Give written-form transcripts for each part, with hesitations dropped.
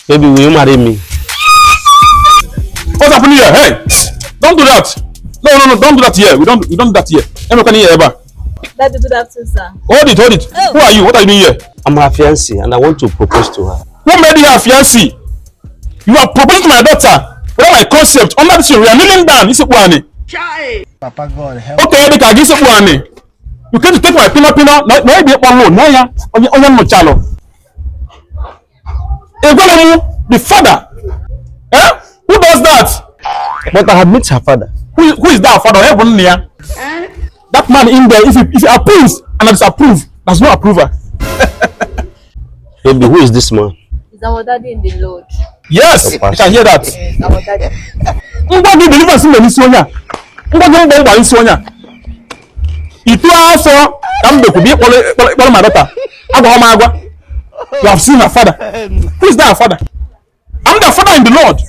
Baby, will you marry me? What's happening here? Hey, don't do that. No, no, no, don't do that here. We don't do that here. Emeka here, ebe a. Daddy, good afternoon, sir. Hold it, hold it. Who are you? What are you doing here? I'm her fiancé and I want to propose to her. Who made you her fiancé? You are proposing to my daughter without my consent. Under this, we are kneeling down. Isekpu ani. Papa God help. Okay, dịka gị isekpu ani. You came to take my pino pino. Na na ebi ịkpọ loan. Na ya onye onye nnụchalụ. Egwala m the father. Eh? Who does that? But I have met her father. Who is that father? Onye bụ nna ya? That man in there, if he approves and I disapprove, there's no approver. Baby, who is this man? Is our daddy in the Lord? Yes, you can hear that. Yes, our daddy. Ngwa gị deliverance mere n'isi onye a. Ngwa gị mgbe mgba isi onye a. Itu afọ ka m bekwu bụ ịkpọrọ ịkpọrọ my daughter. Agwa m agwa. You have seen her father. Who is that her father? I'm the father in the Lord.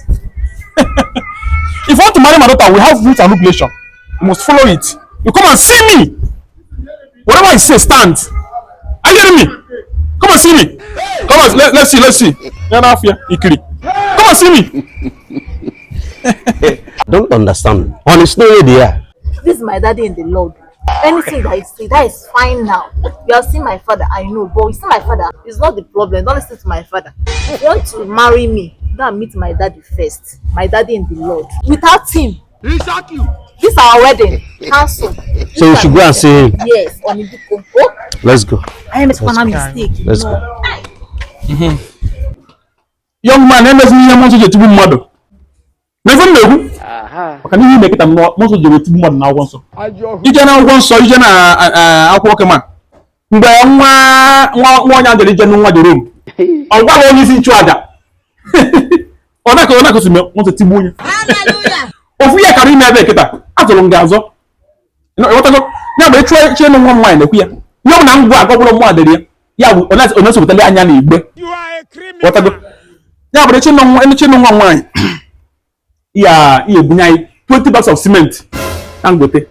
If you want to marry my daughter, we have rules and regulation. You must follow it. You come and see me. Whatever I say stands. Are you hearing me? Come and see me. Come on, let's see, let's see. Ya na afia, ikiri. Come and see me. I don't understand. Honestly, no way there. This is my daddy in the Lord. Anything that you say, that is fine now. You have seen my father, I know, but you see my father is not the problem. Don't listen to my father. If you want to marry me, go and meet my daddy first. My daddy in the Lord. Without him, this our wedding. Cancel. So you should go and see him. Yes, on Ibiko. Oh, Let's go. I made one mistake. Let's No. go. Young man, emezina ihe mmụọ nsọ ji etigbu mmadụ. Na ife m na-ekwu maka na ihe ime kịta mmụọ nsọ ji etigbu mmadụ na akwụkwọ nsọ. Ije na akwụkwọ nsọ, ije na akwụkwọ kema mgbe nwa nwa nwa onye jere ije nwa Jerome, ọ gwara onye isi nchụaja ọ na-akọsi mmụọ nsọ tigbuo onye ofu ihe kara ime ebe kịta azụrụ m gị azọ. Ịghọtago ya bụ ịchụọ ịchọ ịnụ nwa m nwaanyị na-ekwu ya ihe ọ bụ na ngwa agọ bụrụ mmụọ dịrị ya ya bụ ọ na-esopụtali anya na igbe. Ghọtago ya bụ ịchọ ịnụ nwa ịchọ ịnụ nwa m nwaanyị ya iya ebunye anyị 20 bags of cement Dangote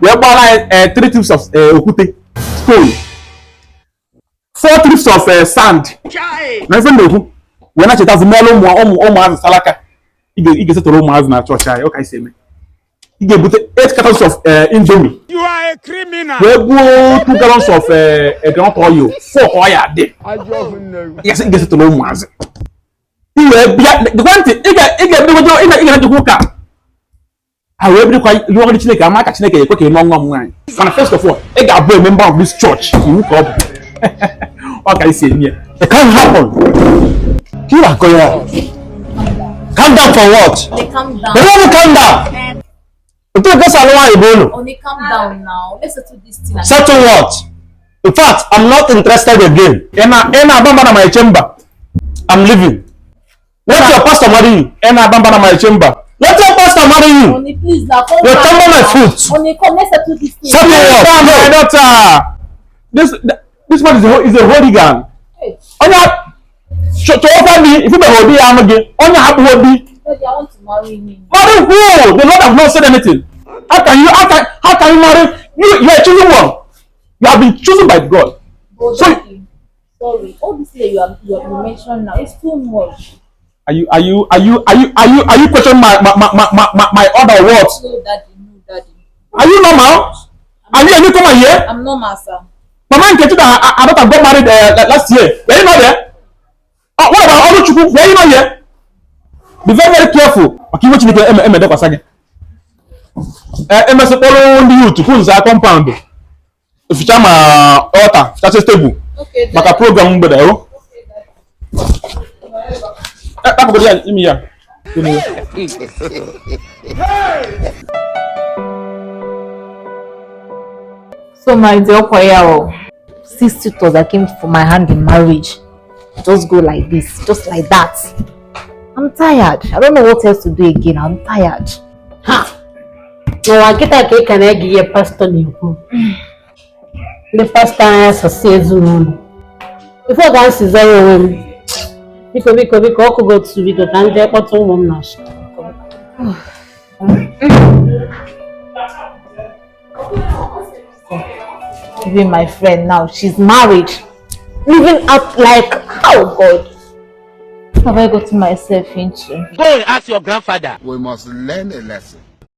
wee gbara anyị 3 trips of okwute stone, 4 trips of sand na ife m na-ekwu wee na-chetazi meelụ ụmụ ụmụ ụmụazị salaka ị ga-esetụrụ ụmụazị na chọọchị anyị ụka isi eme. Ị ga-ebute 8 cartons of Indomie wee gbuo 2 gallons of groundnut oil, 4 ka ọ ya dị. Ị ga-esetụrụ ụmụazị ị wee bịa dịkwa ntị ị ga-ebido ị ga-ejikwa ụka ha wee bidokwa yọọ Chineke ama ka Chineke ekwe ka ị nụọ nwa m nwaanyị. Mana first of all, ị ga-abụ a member of this church. Iwu ka ọ bụ ọ ka isi eme ya. It can't happen. Kí ló àkọyọ? Calm down for what? They calm down. They won't calm down. Otu eke sị alụ nwaanyị bụ unu. Honey, calm down now. Let's settle this thing. Settle what? In fact, I'm not interested again. Ị na-aba mba na my chamber. I'm leaving. Let your pastor marry you. Ị na-aba mba na my chamber. Let your pastor marry you. Honey, please now. Come You're back tumbling my now. foot. Honey, come. Let's settle this thing. Settle what? Down, my daughter. This man is a hooligan. Hey, Onye chọọkwa di ifubeghị obi ya anụ gị onye hapụghị obi. Daddy, I want to marry him. Marry who? The Lord have not said anything. How can you marry? You are a chosen one. You have been chosen by God. But So- Daddy, sorry. All this thing you mentioned now, it's too much. Are you questioning my order or what? No, Daddy, no, Daddy. Are you normal? Are you a newcomer here? I'm normal, sir. Mama Nkechi that her daughter got married last year. Were you not there? What about Oluchukwu? Were you not here? Be very, very careful. Maka iwe Chineke eme emedekwasa gị. Emesị kpọrọ ndị youth hụ nza compound. Ficha ma altar, fichasị table Okay, Daddy. Maka program mgbede o. Okay, Daddy. Kpapụgodo ya imi ya. Gịnị ya? So my dear Koyao, six tutors that came for my hand in marriage just go like this, just like that. I'm tired. I don't know what else to do again. I'm tired. Ha! N'ụwa kịta ka ị ka na-ege ihe pastọ na-ekwu. Ndị pastọ anya sọsị ezinụlọ. Ife ọ ga nsi zọrọ onwe m. Biko biko biko ọkụgo otu biko ka m jee kpọta ụmụ m na school. Even my friend now, she's married, living out like, oh God. What have I gotten myself into? Go and ask your grandfather. We must learn a lesson.